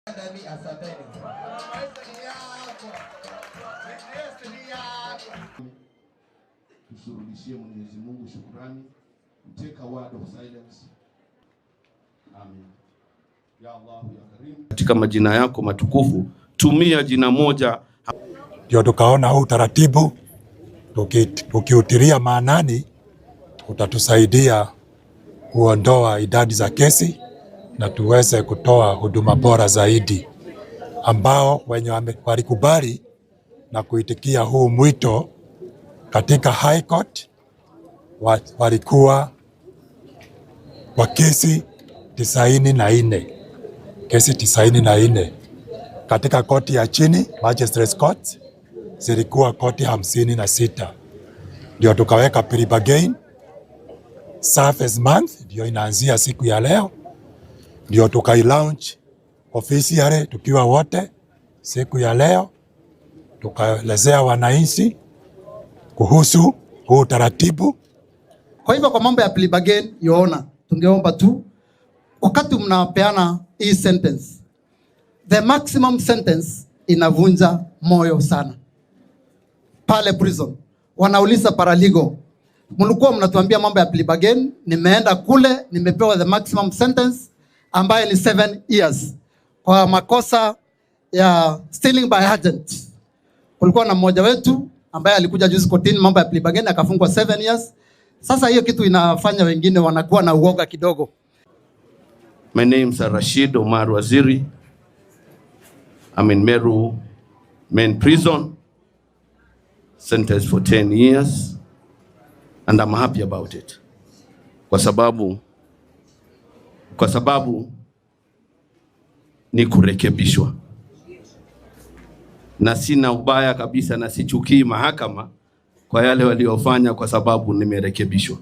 Academy, asanteni. Tusurudishie Mwenyezi Mungu shukrani. Take a word of silence. Amin. Ya Allah ya Karim. Katika majina yako matukufu tumia jina moja. Ndio tukaona huu utaratibu tukiutilia maanani utatusaidia kuondoa idadi za kesi na tuweze kutoa huduma bora zaidi, ambao wenye walikubali na kuitikia huu mwito katika High Court walikuwa kwa kesi 94, kesi 94. Katika koti ya chini, Magistrates Court, zilikuwa koti 56. Ndio tukaweka plea bargain Service Month, ndio inaanzia siku ya leo, ndio tukailaunch officially tukiwa wote siku ya leo, tukaelezea wananchi kuhusu huu utaratibu. Kwa hivyo kwa mambo ya plea bargain, Your Honor, tungeomba tu wakati mnapeana hii sentence, the maximum sentence inavunja moyo sana. Pale prison wanauliza paralegal, mlikuwa mnatuambia mambo ya plea bargain, nimeenda kule nimepewa the maximum sentence ambayo ni 7 years kwa makosa ya stealing by agent. Kulikuwa na mmoja wetu ambaye alikuja juzi kotini mambo ya plea bargain akafungwa 7 years. Sasa hiyo kitu inafanya wengine wanakuwa na uoga kidogo. My name is Rashid Omar Waziri. I'm in Meru Main Prison, sentenced for 10 years, and I'm happy about it. Kwa sababu ni kurekebishwa, na sina ubaya kabisa na sichukii mahakama kwa yale waliofanya, kwa sababu nimerekebishwa.